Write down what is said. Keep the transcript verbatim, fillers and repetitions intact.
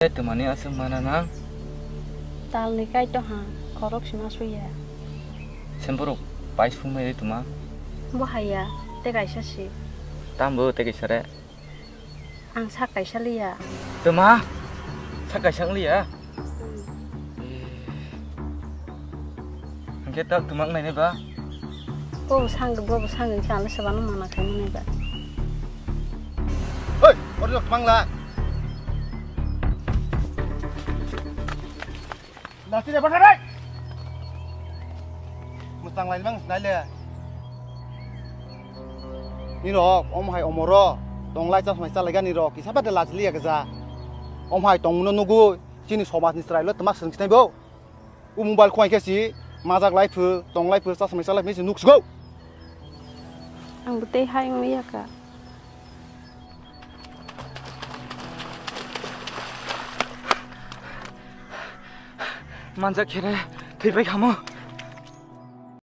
Twmani aswk mana na? Talni kaito ha, khorok sima suya. Semborok pai sumai tuma. Bo haya, te kaisa si. Tambo te kaisa re. Ang sak kaisa liya. Tuma? Sak kaisa liya? Hingke tak tuma nai ba? Bo bo sang, bo bo sang, ang le sebano mana khaimani ba. Hei, ori rok tuma la. Lati de bana dai. Mustang lai mang sinai le. Ni rok om hai omoro tonglai chas mai chalai gani rok kisa bade lajli ya gaja. Om hai tongmuno nugu chini somaj ni chwrai lo tuma swrwng sinai bo. U mobile khwai khe si majak lai phu tonglai phu chas mai chalai phu si nuk sigo. Ang bwtwi hai wng ya ka. Manjak khere thwi pai khamo.